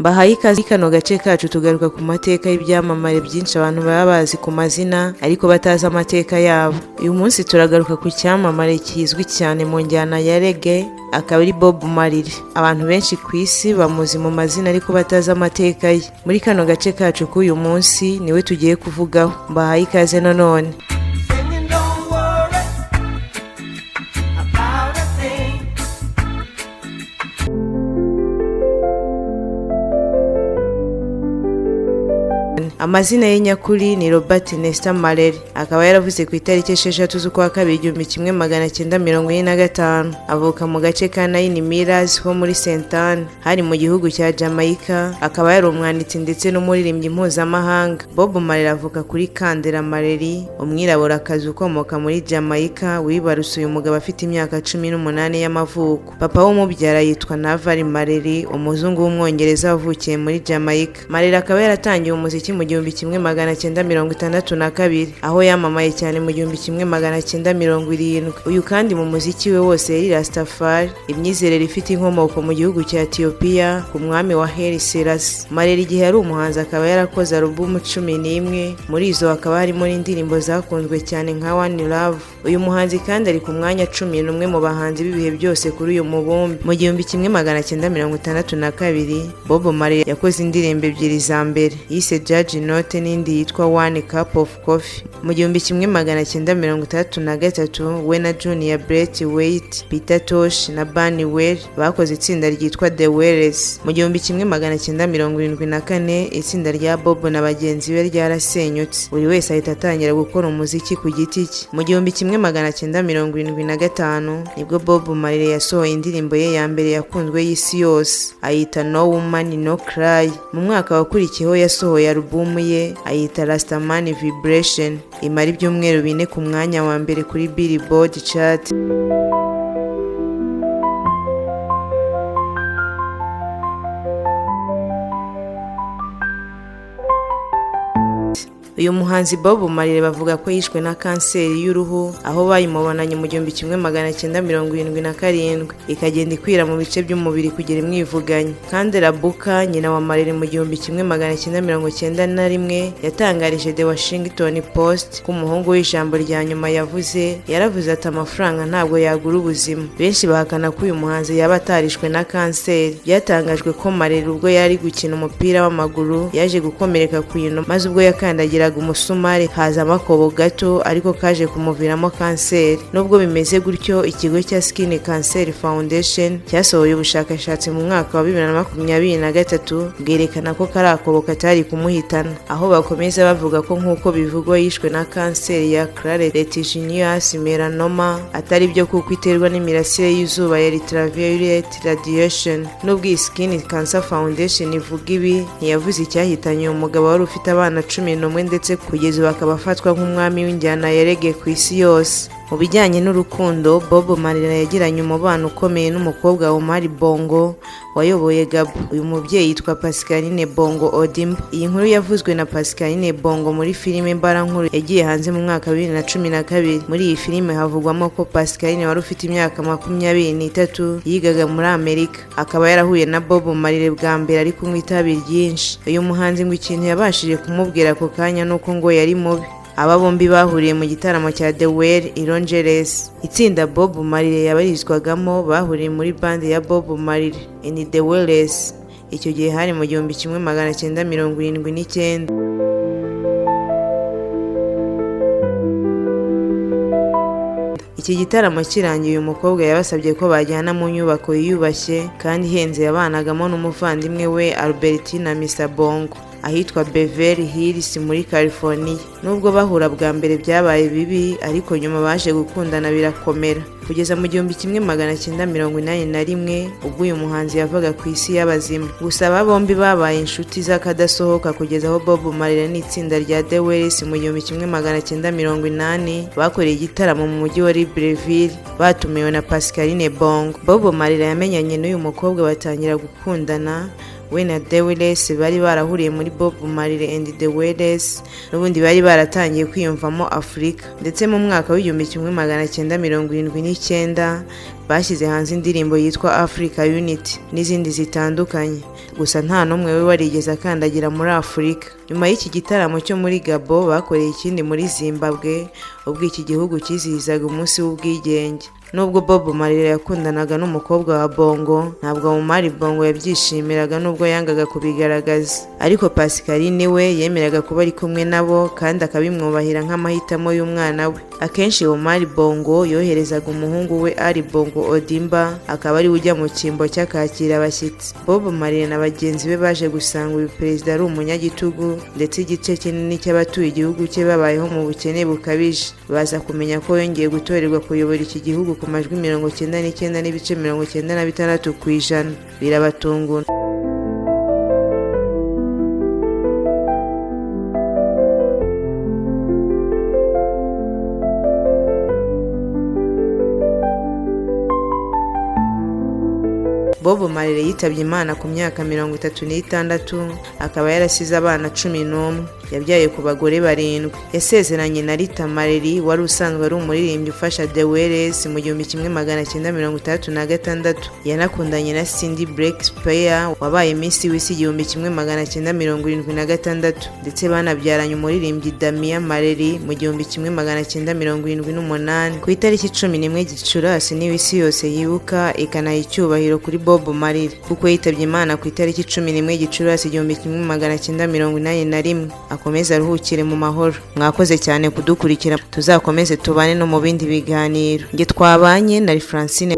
Mbahaye ikaze. Kano gace kacu tugaruka ku mateka y'ibyamamare byinshi abantu baba bazi ku mazina ariko batazi amateka yabo. Uyu munsi turagaruka ku cyamamare kizwi cyane mu njyana ya reggae, akaba ari Bob Marley. Abantu benshi ku isi bamuzi mu mazina ariko batazi amateka ye. Muri kano gace kacu k'uyu munsi niwe tugiye kuvugaho. Mbahaye ikaze nanone. Singing, don't worry about a thing. Amazina ye nyakuri ni Robert Nesta Marley, akaba yaravuze ku itariki 6 z'ukwa kabiri 1945, avuka mu gace ka Nine Mills ho muri St Ann, hari mu gihugu cya Jamaica. Akaba yari umwanditsi ndetse n'umuririmbyi mpuzamahanga. Bob Marley avuka kuri Candera Marley, umwiraburakazi ukomoka muri Jamaica, wibarutse uyu mugabo afite imyaka 18 y'amavuko. Papa w'umubyara yitwa Navari Marley, umuzungu w'umwongereza wavukiye muri Jamaica. Marley akaba yaratangiye umuziki mu 1962, aho yamamaye cyane mu 1970. Uyu kandi mu muziki we wose yari Rastafari, imyizerere ifite inkomoko mu gihugu cya Ethiopia ku mwami wa Haile Selassie. Marley igihe yari umuhanzi akaba yarakoze alubumu 11, muri izo hakaba harimo n'indirimbo zakunzwe cyane nka One Love. Uyu muhanzi kandi ari ku mwanya 11 mu bahanzi b'ibihe byose kuri uyu mubumbe. Mu 1962, Bob Marley yakoze indirimbo ebyiri za mbere yise Judge Not n'indi yitwa One Cup of Coffee. Mu 1963, we na Junior Braithwaite, Peter Tosh na Bunny Wailer bakoze itsinda ryitwa The Wailers. Mu 1974, itsinda rya Bob na bagenzi be ryarasenyutse, buri wese ahita atangira gukora umuziki ku giti cye. Mu 1975 nibwo Bob Marley yasohoye indirimbo ye ya mbere yakunzwe y'isi yose, ayita No Woman No Cry. Mu mwaka wakurikiyeho yasohoye alubumu ye, ayita Rastaman Vibration, imara ibyumweru 4 ku mwanya wa mbere kuri Billboard chart. Uyu muhanzi Bob Marley bavuga ko yishwe na kanseri y'uruhu, aho bayimubonanye mu 1977, ikagenda ikwira mu bice by'umubiri kugera imwivuganye. Kandi Rabuka, nyina wa Marley, mu 1991 yatangarije The Washington Post ko umuhungu w'ijambo rya nyuma yavuze, yaravuze ati: "Amafaranga ntabwo yagura ubuzima." Benshi bahakana ko uyu muhanzi yaba atarishwe na kanseri. Byatangajwe ko Marley ubwo yari gukina umupira w'amaguru yaje gukomereka ku ino, maze ubwo yakandagiraga umusumari hazamo akobo gato, ariko kaje kumuviramo kanseri. Nubwo bimeze gutyo, ikigo cya Skin Cancer Foundation cyasohoye ubushakashatsi mu mwaka wa 2023 bwerekana ko kari akobo katari kumuhitana, aho bakomeza bavuga ko nk'uko bivugwa yishwe na kanseri ya lentiginous melanoma atari byo, kuko iterwa n'imirasire y'izuba ya ultraviolet radiation. Nubwo iyi Skin Cancer Foundation ivuga ibi, ntiyavuze icyahitanye uyu mugabo wari ufite abana 11, ndetse kugeza ubu akaba afatwa nk'umwami w'injyana ya reggae ku isi yose. Mu bijyanye n'urukundo, Bob Marley yagiranye umubano ukomeye n'umukobwa Omar Bongo wayoboye Gabon. Uyu mubyeyi yitwa Pascaline Bongo Ondimba. Iyi nkuru yavuzwe na Pascaline Bongo muri filime mbarankuru yagiye hanze mu mwaka wa 2012. Muri iyi filime havugwamo ko Pascaline wari ufite imyaka 23 yigaga muri Amerika, akaba yarahuye na Bob Marley bwa mbere ari kunywa itabi ryinshi. Uyu muhanzi ngo ikintu yabashije kumubwira ako kanya nuko ngo yari mubi. Aba bombi bahuriye mu gitaramo cya The Wailers i Los Angeles. Itsinda Bob Marley yabarizwagamo bahuriye muri band ya Bob Marley and The Wailers. Icyo gihe hari mu 1979. Iki gitaramo kirangiye, uyu mukobwa yabasabye ko bajyana mu nyubako yiyubashye kandi ihenze yabanagamo n'umuvandimwe we Albertina Misa Bongo, ahitwa Beverly Hills muri California. Nubwo bahura bwa mbere byabaye bibi, ariko nyuma baje gukundana birakomera kugeza mu 1981, ubwo uyu muhanzi yavaga ku isi y'abazima. Gusa aba bombi babaye inshuti z'akadasohoka kugeza aho Bob Marley n'itsinda rya The Wailers mu 1980 bakoreye igitaramo mu mujyi wa Libreville, batumiwe na Pascaline Bongo. Bob Marley yamenyanye n'uyu mukobwa batangira gukundana. We na The Wailers bari barahuriye muri Bob Marley and The Wailers, n'ubundi bari baratangiye kwiyumvamo Afurika, ndetse mu mwaka wa 1979 Bashyize hanze indirimbo yitwa Africa Unity n'izindi zitandukanye, gusa nta n'umwe we warigeze akandagira muri Afurika. Nyuma y'iki gitaramo cyo muri Gabon, bakoreye ikindi muri Zimbabwe ubwo iki gihugu cyizihizaga umunsi w'ubwigenge. Nubwo Bob Marley yakundanaga n'umukobwa wa Bongo, ntabwo Omar Bongo yabyishimiraga nubwo yangaga kubigaragaza. Ariko Pascaline we yemeraga kuba ari kumwe nabo kandi akabimwubahira nk'amahitamo y'umwana we. Akenshi Omar Bongo yoherezaga umuhungu we Ali Bongo Ondimba, akaba ariwe ujya mu cyimbo cy'akakira abashyitsi. Bob Marley na bagenzi be baje gusanga uyu perezida ari umunyagitugu, ndetse igice kinini cy'abatuye igihugu cye babayeho mu bukene bukabije. Baza kumenya ko yongeye gutorerwa kuyobora iki gihugu ku majwi 99.96%, birabatungura. Bob Marley yitabye Imana ku myaka 36, akaba yarasize abana 11 yabyaye ku bagore barindwi. Yasezeranye na Rita Marley wari usanzwe ari umuririmbyi ufasha The Wailers mu 1966. Yanakundanye na Cindy Breakspear wabaye Miss w'isi 1976, ndetse banabyaranye umuririmbyi Damian Marley mu 1978. Ku itariki 11 Gicurasi niyo isi yose yibuka ikanaha icyubahiro kuri Bob Marley, kuko yitabye Imana ku itariki 11 Gicurasi 1981. Akomeze aruhukire mu mahoro. Mwakoze cyane kudukurikira, tuzakomeze tubane no mu bindi biganiro. Nge twabanye na Francine.